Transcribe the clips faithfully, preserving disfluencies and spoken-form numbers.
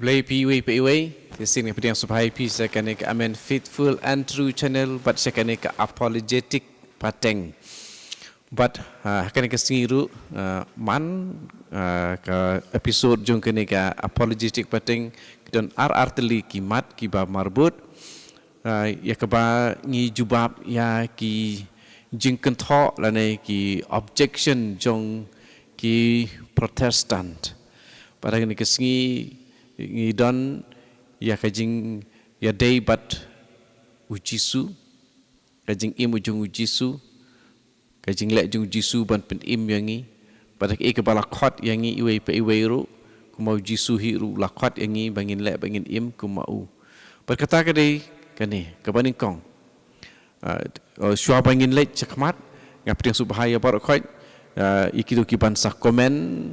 Blei phi iwei pa iwei, te shisien nga pdiang sngewbha ïa phi sha kane ka Amen Faithful and True Channel, bad sha kane ka Apologetic Pateng. Bad, ah, ha kane ka sngi ruh, ah, man, ah, ka episode jong kane ka Apologetic Pateng, ki don ar ar tylli ki mat kiba marbud, ah, ïa kaba ngi jubab ïa ki jingkynthoh lane ki objection jong ki Protestant. Bad ha kane ka sngi ngi don ïa ka jingïadei bad u Jisu, ka jingim u jong u Jisu, ka jingleh jong u Jisu ban pynim ïa ngi. Bad kaei kaba la khot ïa ngi iwei pa iwei ruh, kumba u Jisu hi ruh la khot ïa ngi ba ngin leh ba ngin im kumba u. Bad kata ka dei kane kaba nyngkong. Ah, oh, shuwa ba ngin leit shakhmat, nga pdiang sngewbha ïa baroh khoit, ah, ïa kito kiban sa comment,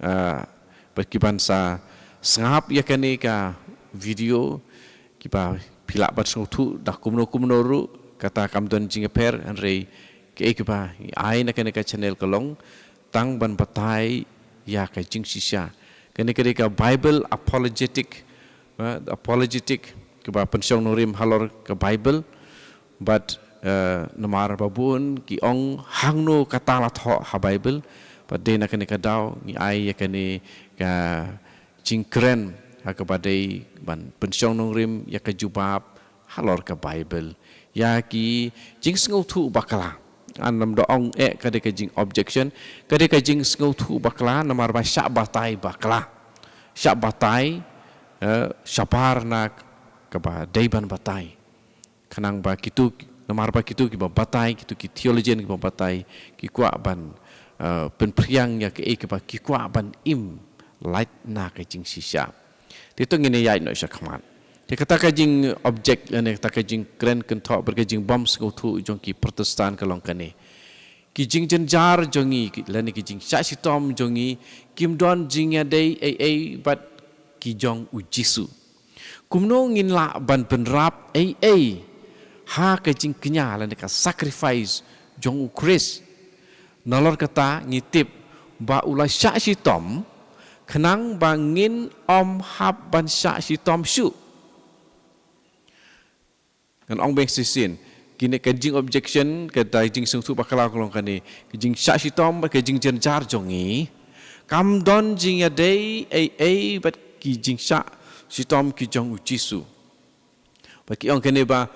ah, bad kiban sa sngap ïa kane ka video, kiba phi lah ban sngewthuh da kumno kumno ruh, kata kam don jingïapher, hynrei kaei kaba ngi ai na kane ka channel ka long tang ban batai ïa ka jingshisha. Kane ka dei ka Bible apologetic, eh, apologetic kaba pynshong nongrim halor ka Bible. Bad, eh, namar ba bun ki ong hangno kata la thoh ha Bible. Bad dei na kane ka daw ngi ai ïa kane ka jingkren ha kaba dei ban pynshong nongrim ïa ka jubab halor ka Bible, ïa ki jingsngewthuh bakla. Ngan ym da ong eh ka dei ka jingobjection, ka dei ka jingsngewthuh bakla namar ba shah batai bakla. Shah batai, eh, shabar na kaba dei ban batai. Khnang ba kito, namar ba kito kiba batai, kito ki theologian kiba batai, ki kwah ban, eh, pynphriang ïa kaei kaba ki kwah ban im lait na ka jingshisha. Te to ngin ïaid noh shakhmat. Te kata ka jingobject lane kata ka jingkren kynthoh bad ka jingbym sngewthuh jong ki Protestant ka long kane. Ki jingjynjar jong ngi, ki, lane ki jingshah shitom jong ngi, kim don jingïadei ei ei bad ki jong u Jisu. Kumno ngin lah ban pynrap ei ei ha ka jingkñia lane ka sacrifice jong u Khrist? Nalor kata ngi tip ba u la shah shitom khnang ba ngin ym hap ban shah shitom shuh. Ngan ong biang shisien, kine ka jingobjection, kata jingsngewthuh bakla ka long kane, ka jingshah shitom bad ka jingjynjar jong ngi kam don jingïadei ei ei bad ki jingshah shitom ki jong u Jisu. Bad ki ong kane ba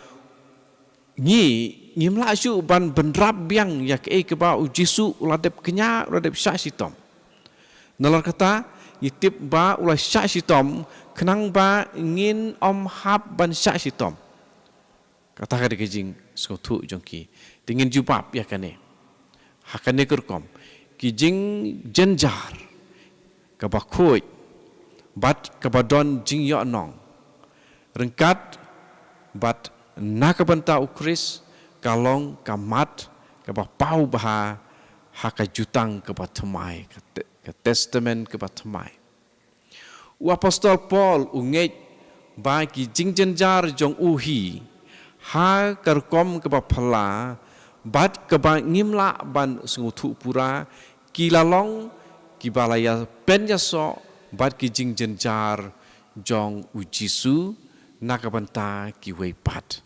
ngi, ngim lah shuh ban bynrap biang ïa kaei kaba u Jisu u la dep kñia, u la dep shah shitom. Nalor kata ngi tip ba u la shah shitom khnang ba ngin ym hap ban shah shitom. Kata ka dei ka jingsngewthuh jong ki. Te ngin jubab ïa kane ha kane ka rukom, ki jingjynjar kaba khuid bad kaba don jingïohnong ryngkat bad na ka bynta u Khrist ka long ka mat kaba paw bha ha ka Jutang kaba Thymmai, ka te-, ka Testament kaba Thymmai. U Apostol Paul u ngeit ba ki jingjynjar jong u hi ha ka rukom kaba phylla bad kaba ngim lah ban sngewthuh pura, ki la long kiba la ïa pynïasoh bad ki jingjynjar jong u Jisu na ka bynta kiwei pat.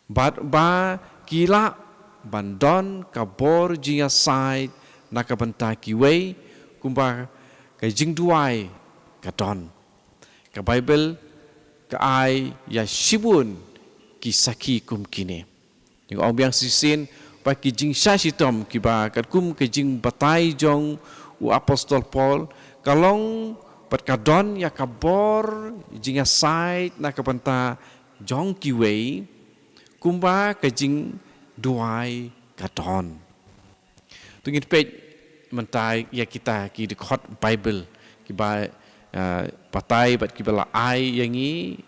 Bad ba ki lah ban don ka bor jingïasaid na ka bynta kiwei, kumba ka jingduwai ka don. Ka Baibl ka ai ïa shibun ki sakhi kum kine. Ngi ong biang shisien ba ki jingshah shitom kiba katkum ka jingbatai jong u Apostol Paul, ka long bad ka don ïa ka bor jingïasaid na ka bynta jong kiwei, kumba ka jingduwai ka don. To ngin peit mynta ïa kita ki dkhot Baibl kiba, eh, batai bad kiba la ai ïa ngi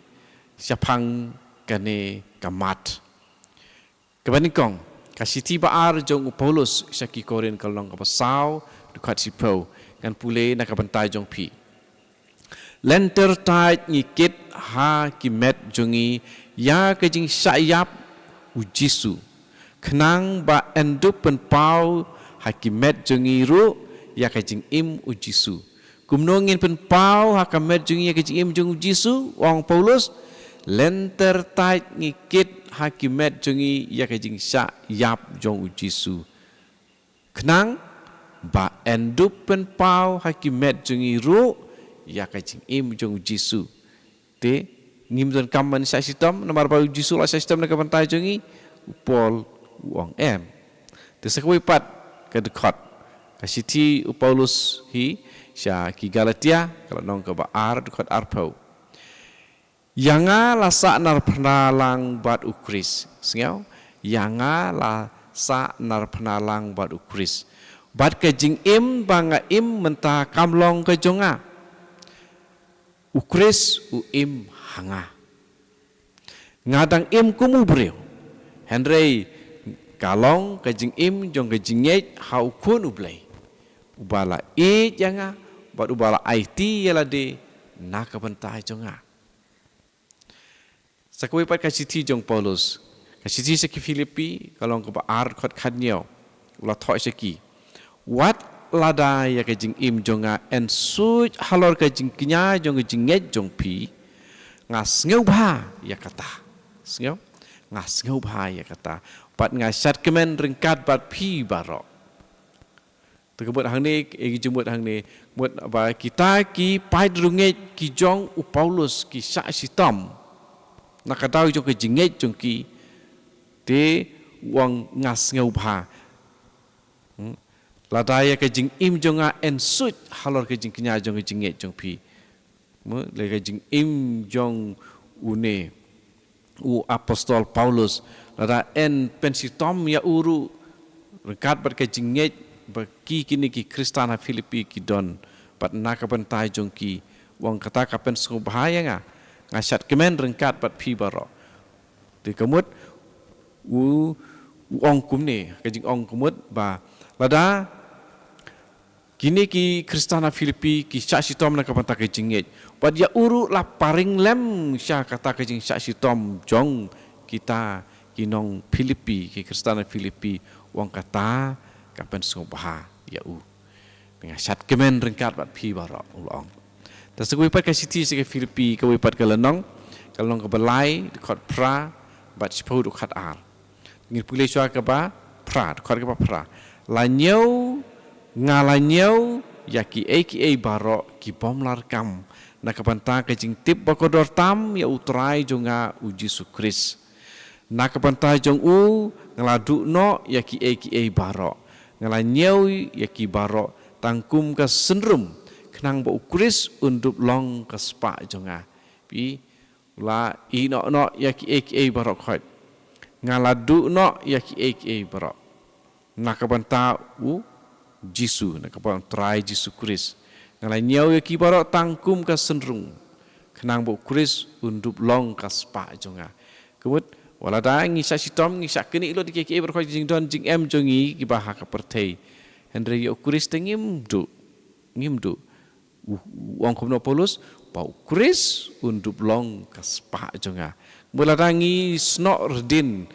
shaphang kane ka mat. Kaba nyngkong, ka shithi ba ar jong u Paulus sha ki Korinth ka lynnong kaba saw, dkhot shiphew, ngan pule na ka bynta jong phi. Lynter tait ngi kit ha ki met jong ngi ïa ka jingshah ïap u Jisu, khnang ba yn dup pynpaw ha ki met jong ngi ruh ïa ka jingim u Jisu. Kumno ngin pynpaw ha ka met jong ngi ïa ka jingim jong u Jisu, ong Paulus, lynter tait ngi kit ha ki met jong ngi ïa ka jingshah ïap jong u Jisu. Khnang ba yn dup pynpaw ha ki met jong ngi ruh ïa ka jingim jong u Jisu. Te ngim donkam ban shah shitom namar ba u Jisu la shah shitom na ka bynta jong ngi, u Paul u ong em. Te sa kawei pat ka dkhot, ka shithi u Paulus hi sha ki Galatia, ka lynnong kaba ar, dkhot arphew. Ïa nga la sah narphna lang bad u Khrist. Sngew? Ïa nga la sah narphna lang bad u Khrist. Bad ka jingim ba nga im mynta kam long ka jong nga. U Khrist u im ha nga. Nga dang im kum u briew. Hynrei ka long ka jingim jong ka jingngeit ha u Khun u Blei, uba la ïeit ïa nga bad uba la aiti ïa lade na ka bynta jong nga. Sa kawei pat ka shithi jong Paulus, ka shithi sha ki Philippi, ka lynnong kaba ar, dkhot khathynñiew. U la thoh sha ki: Wat lada ïa ka jingim jong nga yn suit halor ka jingkñia jong ka jingngeit jong phi, nga sngewbha ïa kata. Sngew? Nga sngewbha ïa kata. Bad nga shad kmen ryngkat bad phi baroh. Te ka mut hangne, eh, ka jingmut hangne, mut ba kita ki paid riewngeit ki jong u Paulus ki shah shitom na ka daw jong ka jingngeit jong ki, te u ong nga sngewbha. Hmm? Lada ïa ka jingim jong nga yn suit halor ka jingkñia jong ka jingngeit jong phi. Mo, lei ka jingim jong une u apostol Paulus, lada yn pynshitom ïa u ruh ryngkat bad ka jingngeit ba ki kine ki Khristan ha Philippi ki don, bad na ka bynta jong ki, u ong kata ka pynsngewbha ïa nga, nga shad kmen ryngkat bad phi baroh. Te ka mut u, u ong kumne, ka jingong ka mut ba lada kine ki Khristan ha Philippi ki shah shitom na ka bynta ka jingngeit, bad ïa u ruh la pharing lem sha kata ka jingshah shitom jong kita ki nong Philippi, ki Khristan ha Philippi, u ong kata ka pynsngewbha ïa u. Nga shad kmen ryngkat bad phi baroh, u la ong. Te sa kawei pat ka shithi sha ki Philippi, kawei pat ka lynnong, ka lynnong kaba lai, dkhot phra bad shiphew, dkhot ar. Ngin pule shuwa kaba phra, dkhot kaba phra. La ñiew, nga la ñiew ïa kiei kiei baroh ki bym lah kam na ka bynta ka jingtip ba kordor tam ïa u Trai jong nga u Jisu Khrist. Na ka bynta jong u nga la duh noh ïa kiei kiei baroh. Nga la ñiew ïa ki baroh tang kum ka synrum, khnang ba u Khrist un dup long ka spah jong nga. Phi, u la ïeh noh noh ïa kiei kiei baroh khoit. Nga la duh noh ïa kiei kiei baroh na ka bynta u Jisu, na ka bynta u Trai Jisu Khrist. Nga la ñiew ïa ki baroh tang kum ka synrum, khnang ba u Khrist un dup long ka spah jong nga. Ka mut, wat lada ngi shah shitom, ngi shah knieh lut ïa kiei kiei baroh khoit, jingdon jingem jong ngi kiba ha ka pyrthei, hynrei ïa u Khrist te ngim duh, ngim duh. U, u ong kumno Paulus, ba u Khrist un dup long ka spah jong nga. Mut lada ngi snoh rdin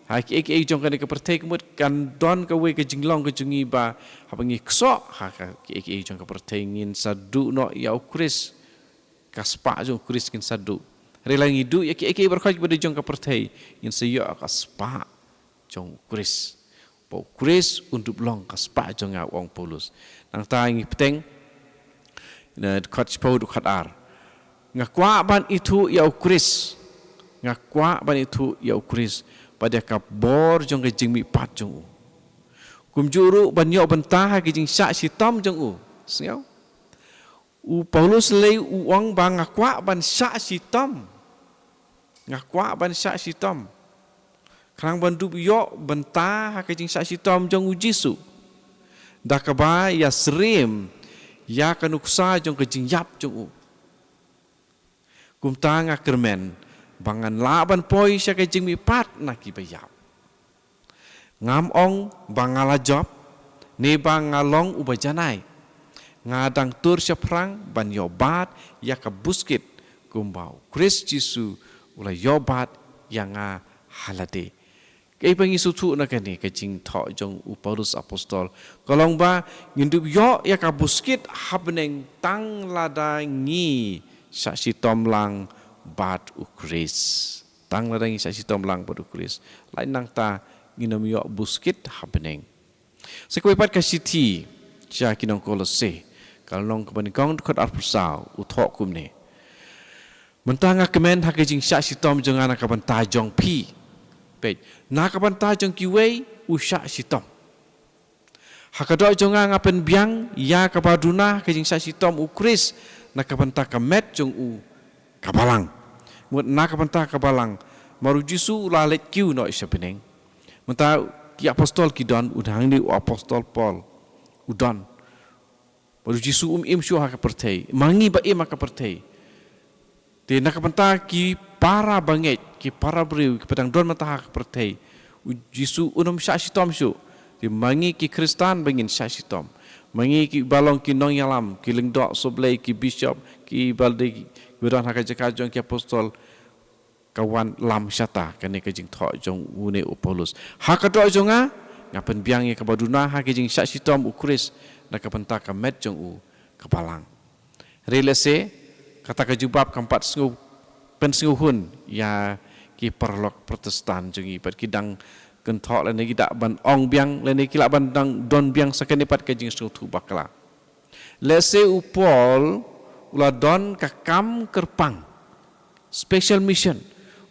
ha kiei kiei jong kane ka pyrthei, ka mut kan don kawei ka jinglong ka jong ngi ba haba ngi ksoh ha ka kiei kiei jong ka pyrthei, ngin sa duh noh ïa u Khrist, ka spah jong u Khrist ngin sa duh. Hynrei lada ngi duh ïa kiei kiei baroh khoit kiba dei jong ka pyrthei, ngin sa ïoh ka spah jong u Khrist. Ba u Khrist un dup long ka spah jong nga, u ong Paulus. Nangta ngi bteng na dkhot shiphew, dkhot ar. Nga kwah ban ithuh ïa u Khrist. Nga kwah ban ithuh ïa u Khrist bad ïa ka bor jong ka jingmihpat jong u, kumjuh ruh ban ïoh bynta ha ka jingshah shitom jong u. Sngew? U Paulus lei u ong ba nga kwah ban shah shitom. Nga kwah ban shah shitom, khnang ban dup ïoh bynta ha ka jingshah shitom jong u Jisu, da kaba ïasyriem ïa ka nuksa jong ka jingïap jong u. Kumta nga kyrmen ba ngan lah ban poi sha ka jingmihpat na kiba ïap. Ngam ong ba nga la jop, ne ba nga long uba janai. Nga dang tur shaphrang ban ïoh bat ïa ka buskit, kumba u Khrist Jisu u la ïoh bat ïa nga ha lade. Kaei ba ngi sngewthuh na kane ka jingthoh jong u Paulus apostol, ka long ba ngin dup ïoh ïa ka buskit ha bneng tang lada ngi shah shitom lang bad u Khrist. Tang lada ngi shah shitom lang bad u Khrist, lait nangta ngin ym ïoh buskit ha bneng. Sa kawei pat ka shithi sha ki nong Kolose, ka lynnong kaba nyngkong, dkhot arphew saw, u thoh kumne: Mynta nga kmen ha ka jingshah shitom jong nga na ka bynta jong phi. Peit, na ka bynta jong kiwei u shah shitom. Ha ka doh jong nga, nga pynbiang ïa kaba duna ha ka jingshah shitom u Khrist na ka bynta ka met jong u ka balang. Mut na ka bynta ka balang, namar u Jisu u la leit kiew noh sha bneng. Mynta ki apostol ki don, u dang hangne u apostol Paul u don. Bad u Jisu um im shuh ha ka pyrthei, ma ngi ba im ha ka pyrthei. Te na ka bynta ki para bangeit, ki para briew kiba dang don mynta ha ka pyrthei, u Jisu un ym shah shitom shuh. Te ma ngi ki Khristan ba ngin shah shitom. Ma ngi kiba long ki nongïalam, ki lyngdoh sohblei, ki bishop, kiba dei kiba don ha ka jaka jong ki apostol, ka wan lam shata kane ka jingthoh jong une u Paulus. Ha ka doh jong nga, nga pynbiang ïa kaba duna ha ka jingshah shitom u Khrist na ka bynta ka met jong u ka balang. Hynrei lehse kata ka jubab kam pat sngew, pynsngewhun ïa ki paralok Protestant jong ngi, bad ki dang kynthoh lane ki lah ban ong biang lane ki lah ban dang don biang sa kane pat ka jingsngewthuh bakla. Lehse u Paul u la don ka kam kyrpang, special mission,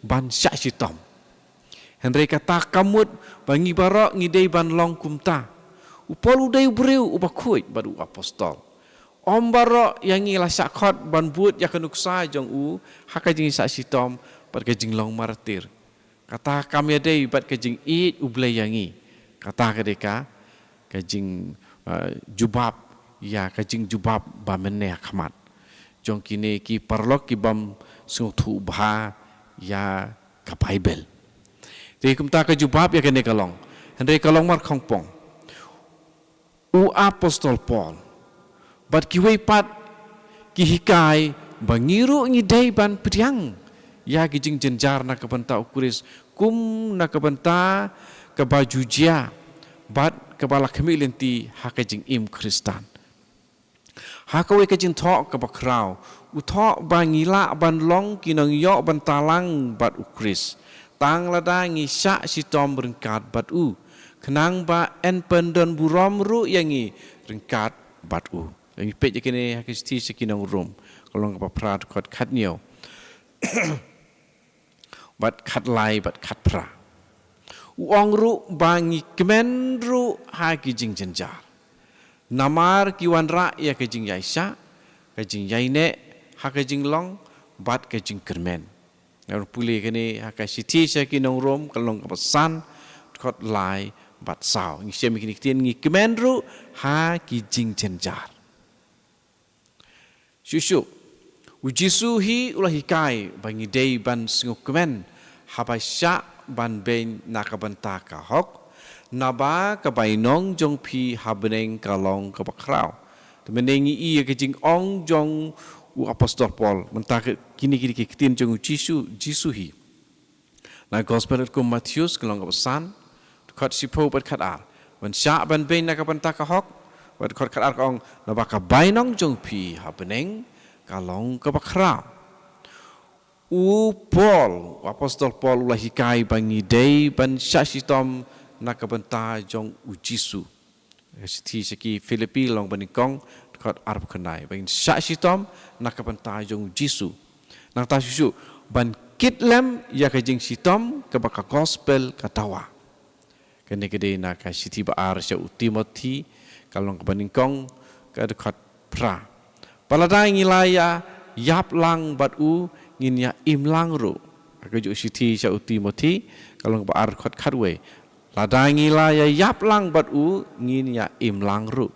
ban shah shitom. Hynrei kata kam mut ba ngi baroh ngi dei ban long kumta. U Paul u dei u briew uba khuid bad u apostol. Ym baroh ïa ngi la shah khot ban bud ïa ka nuksa jong u ha ka jingshah shitom bad ka jinglong martir. Kata kam ïadei bad ka jingïeit U Blei ïa ngi. Kata ka dei ka, ka jing, uh, jubab, ïa ka jingjubab ba mynne ha khmat jong kine ki paralok kibym sngewthuh bha ïa ka Baibl. Te kumta ka jubab ïa kane ka long, hynrei ka long markhongpong. U apostol Paul bad kiwei pat ki hikai ba ngi ruh ngi dei ban pdiang ïa ki jingjynjar na ka bynta u Khrist, kum na ka bynta kaba ju jia bad kaba la khmih lynti ha ka jingim Khristan. Ha kawei ka jingthoh kaba khraw, u thoh ba ngi lah ban long ki nongïoh bynta lang bad u Khrist tang lada ngi shah shitom ryngkat bad u, khnang ba yn pyndon burom ruh ïa ngi ryngkat bad u. Ngi peit ïa kine ha ka shithi sha ki nong Rom, ka lynnong kaba phra, dkhot khathynñiew bad khatlai bad khatphra. U ong ruh ba ngi kmen ruh ha ki jingjynjar, namar ki wanrah ïa ka jingïaishah, ka jingïaineh ha ka jinglong bad ka jingkyrmen. Ngan pule kane ha ka shithi sha ki nong Rom, ka lynnong kaba san, dkhot lai bad saw. Ngi shem ïa kine ki ktien, ngi kmen ruh ha ki jingjynjar. Shuh shuh, u Jisu hi u la hikai ba ngi dei ban sngewkmen haba shah ban beiñ na ka bynta ka hok, naba ka bainong jong phi ha bneng ka long kaba khraw. Te mynne ngi ïohi ïa ka jingong jong u apostol Paul, mynta ka, kine ki dei ki ktien jong u Jisu, Jisu hi. Na Gospel katkum u Mathaios, ka lynnong kaba san, dkhot shiphew bad khatar. Ban shah ban beiñ na ka bynta ka hok, bad dkhot khatar ka ong, naba ka bainong jong phi ha bneng ka long kaba khraw. U Paul, u apostol Paul u la hikai ba ngi dei ban shah shitom na ka bynta jong u Jisu. Shithi sha ki Philippi, lynnong banyngkong, dkhot arphew khyndai, ba ngin shah shitom na ka bynta jong u Jisu. Nangta shuh shuh ban kit lem ïa ka jingshitom kaba ka gospel ka dawa. Kane ka dei na ka shithi ba ar sha u Timothi, ka lynnong kaba nyngkong, ka dkhot phra. Ba lada ngi la ïa ïap lang bad u, ngin ïa im lang ruh. Ka juh shithi sha u Timothi, ka lynnong kaba ar, dkhot khatwei. Lada ngi la ïa ïap lang bad u, ngin ïa im lang ruh.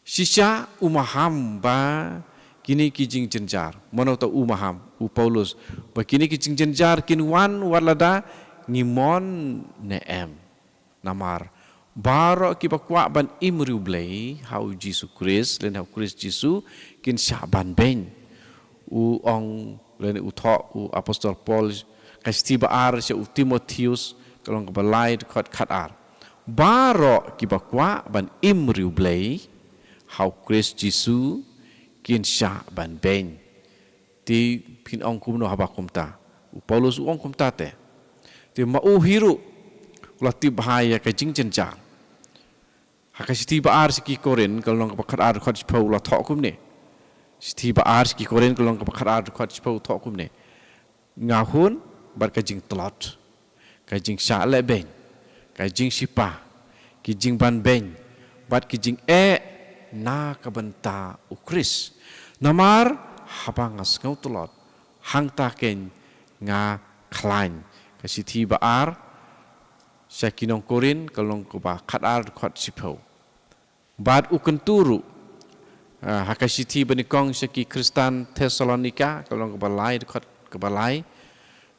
Shisha u maham ba kine ki jingjynjar, mano ta u maham, u Paulus, ba kine ki jingjynjar kin wan wat lada ngi mon ne em. Namar baroh kiba kwah ban im riewblei ha u Jisu Khrist, lane ha u Khrist Jisu, kin shah ban beiñ. U ong lane u thoh u apostol Paul, Ka shithi ba ar sha u Timotheus, ka lynnong kaba lai, dkhot khat ar. Baroh kiba kwah ban im ri U Blei ha u Khrist Jisu kin shah ban beiñ. Te phin ong kumno haba kumta? U Paulus u ong kumta te. Te ma u hi ruh u la tip bha ïa ka jingjynjar. Ha ka shithi ba ar sha ki Korinth, ka lynnong kaba khat ar, dkhot shiphew, u la thoh kumne. Shithi ba ar sha ki Korinth, ka lynnong kaba khat ar, dkhot shiphew, u thoh kumne. Nga hun bad ka jingtlot, ka jingshah lehbeiñ, ka jingshipa, ki jingbanbeiñ, bad ki jingeh na ka bynta u Khrist. Namar haba nga sngew tlot, hangta keiñ nga khlaiñ. Ka shithi ba ar sha ki nong Korinth, ka lynnong kaba khat ar, dkhot shiphew. Bad u kyntu ruh, ah, ha ka shithi ba nyngkong sha ki Khristan Thessalonika, ka lynnong kaba lai, dkhot kaba lai.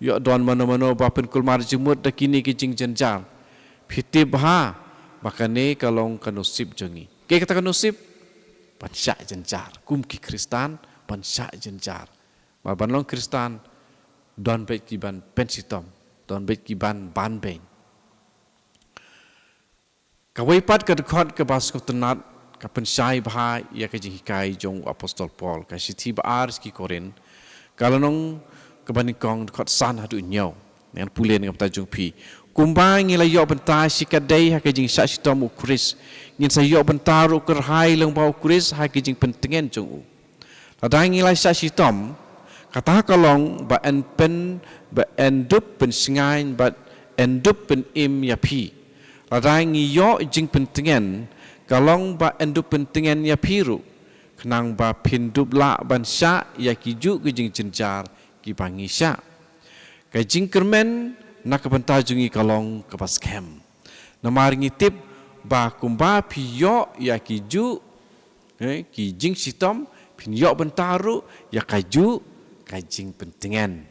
Ïoh don mano mano ba pynkulmar jingmut da kine ki jingjynjar, phi tip bha ba kane ka long ka nusip jong ngi. Kaei kata ka nusip? Ban shah jynjar. Kum ki Khristan, ban shah jynjar. Ba ban long Khristan, don beit ki ban pynshitom, don beit ki ban banbeiñ. Kawei pat ka dkhot kaba sngewtynnat, ka pynshai bha ïa ka jinghikai jong u Apostol Paul. Ka shithi ba ar sha ki Korinth, ka lynnong kaba nyngkong, dkhot san haduh hynñiew. Ngan pule na ka bynta jong phi. Kumba ngi la ïoh bynta shikatdei ha ka jingshah shitom u Khrist, ngin sa ïoh bynta ruh kyrhai lyngba u Khrist ha ka jingpyntngen jong u. Lada ngi la shah shitom, kata ka long ba yn pyn, ba yn dup pynshngaiñ bad yn dup pynim ïa phi. Lada ngi ïoh jingpyntngen, ka long ba yn dup pyntngen ïa phi ruh, khnang ba phin dup lah ban shah ïa kijuh ki jingjynjar kiba ngi shah. Ka jingkyrmen na ka bynta jong ngi ka long kaba skhem. Namar ngi tip ba kumba phi ïoh ïa kijuh, eh, ki jingshitom, phin ïoh bynta ruh ïa kajuh ka jingpyntngen.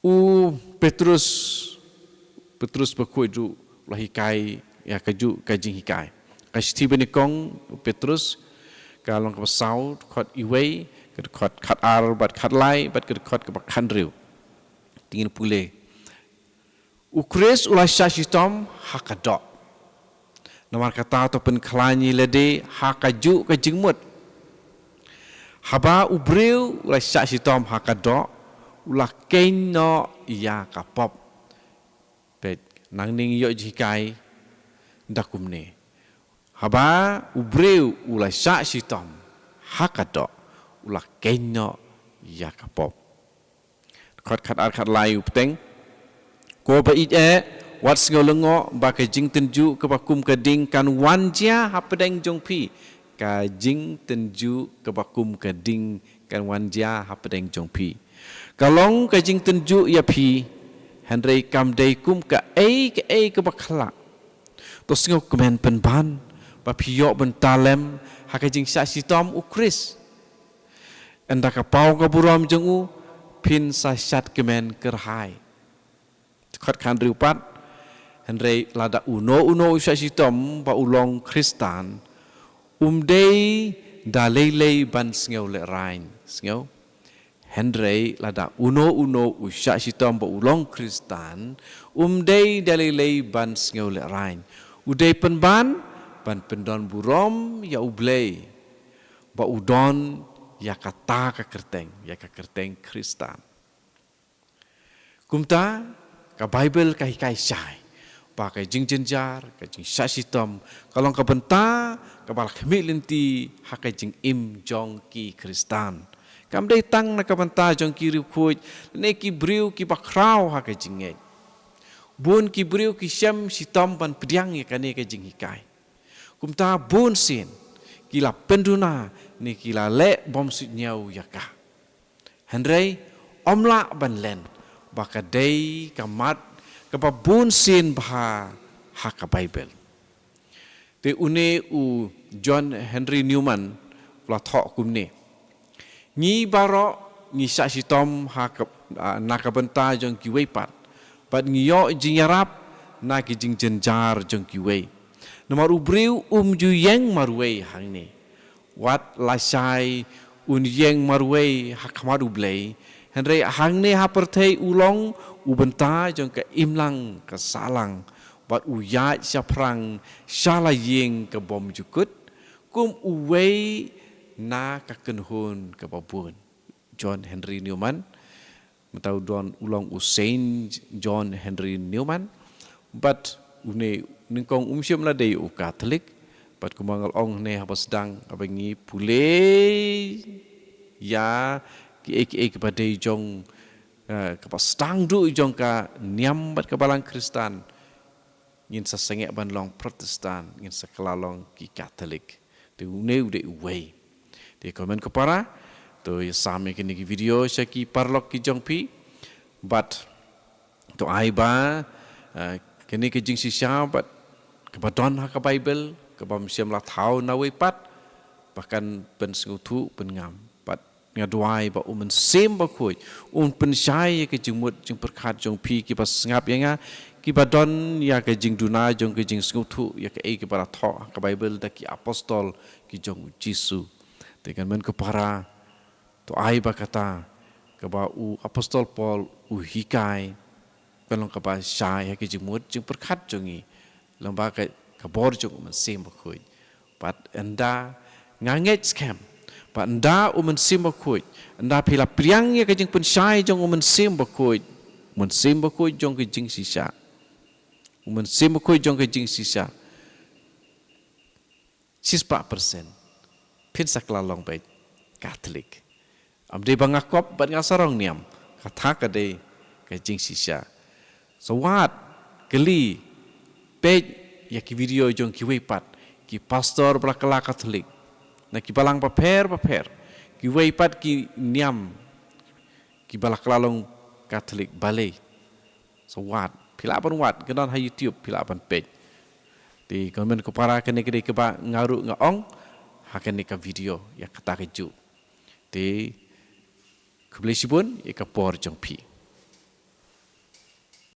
U Petrus, Petrus bakhuid ruh u la hikai ïa kajuh ka jinghikai. Ka shithi ba nyngkong u Petrus, ka lynnong kaba saw, dkhot iwei, ka dkhot khat ar bad khat lai, bad ka dkhot kaba khat hynriew. Te ngin pule. U Khrist u la shah shitom ha ka doh. Namar kata to pynkhlaiñ ïa lade ha kajuh ka jingmut. Haba u briew u la shah shitom ha ka doh, u la keiñ noh ïa ka pop. Peit, nangne ngi ïoh jinghikai da kumne. Haba u briew u la shah shitom ha ka doh, u la keiñ noh ïa ka pop. Dkhot khat ar khat lai u bteng. Ko ba ïeit eh, wat sngew lyngngoh ba ka jingtynjuh kaba kum ka ding kan wan jia hapdeng jong phi. Ka jingtynjuh kaba kum ka ding kan wan jia hapdeng jong phi. Ka long ka jingtynjuh ïa phi, hynrei kam dei kum kaei kaei kaba khlah. To sngewkmen pynban ba phi ïoh bynta lem ha ka jingshah shitom u Khrist. Ynda ka paw ka burom jong u, phin sa shad kmen kyrhai. Dkhot khat hynriew pat, hynrei lada uno uno u shah shitom ba u long Khristan, um dei da lei lei ban sngew lehraiñ. Sngew? Hynrei lada uno uno u shah shitom ba u long Khristan, um dei da lei lei ban sngew lehraiñ. U dei pynban ban pyndon burom ïa U Blei ba u don ïa kata ka kyrteng, ïa ka kyrteng Khristan. Kumta, ka Baibl ka hikai shai ba ka jingjynjar, ka jingshah shitom, ka long ka bynta kaba la khmih lynti ha ka jingim jong ki Khristan. Kam dei tang na ka bynta jong ki riewkhuid ne ki briew kiba khraw ha ka jingngeit. Bun ki briew ki shem shitom ban pdiang ïa kane ka jinghikai. Kumta bun sien ki la pynduna ne ki la leh bym suidñiew ïa ka. Hynrei ym lah ban len ba ka dei ka mat kaba bun sien bha ha ka Baibl. Te une u John Henry Newman u la thoh kumne. Ngi baroh ngi shah shitom ha ka, ah, na ka bynta jong kiwei pat, bad ngi ïoh jingïarap na ki jingjynjar jong kiwei. Namar u briew um ju ïeng marwei hangne. Wat lashai un ïeng marwei ha khmat U Blei, Hynrei hangne ha pyrthei u long u bynta jong ka imlang ka sahlang, bad u ïaid shaphrang sha la ïing ka bymjukut, kum uwei na ka kynhun kaba bun. John Henry Newman, mynta u don u long u Saint John Henry Newman, bad une nyngkong um shym la dei u Katholik, bad kumba nga la ong ne haba sdang, haba ngi pule ïa kiei kiei kiba dei jong, eh, kaba sdang duh jong ka niam bad ka balang Khristan, ngin sa sangeh ban long Protestant, ngin sa kylla long ki Katholik. Te une u dei uwei. Te kumne ko para, to ïa sam ïa kine ki video sha ki paralok ki jong phi. Bad to ai ba, eh, kine ki jingshisha bad kaba don ha ka Bible, kaba ym shym la thaw na wei pat, ba kan pynsngewthuh pynngam. Bad nga duwai ba u Mynsiem Bakhuid un pynshai ïa ka jingmut jingpyrkhat jong phi kiba sngap ïa nga, kiba don ïa ka jingduna jong ka jingsngewthuh ïa kaei kaba la thoh ha ka Bible da ki apostol ki jong u Jisu. Te kumne ko para, to ai ba kata kaba u apostol Paul u hikai kan long kaba shai ha ka jingmut jingpyrkhat jong ngi lyngba ka, ka bor jong u Mynsiem Bakhuid. Bad ynda nga ngeit skhem ba ynda u Mynsiem Bakhuid, ynda phi la pdiang ïa ka jingpynshai jong u Mynsiem Bakhuid, u Mynsiem Bakhuid jong ka jingshisha, u Mynsiem Bakhuid jong ka jingshisha, shispah percent phin sa kylla long beit Katholik. Ym dei ba nga kop bad nga sarong niam, kata ka dei ka jingshisha. Sa wad, kylli, peit ïa ki video jong kiwei pat ki pastor ba la kylla Katholik na ki balang bapher bapher, kiwei pat ki niam kiba la kylla long Katholik, balei. Sa wad, phi lah ban wad, ka don ha YouTube, phi lah ban peit. Te kumne ko para, kane ka dei kaba nga ruh nga ong ha kane ka video ïa kata kajuh. Te khublei shibun ïa ka por jong phi.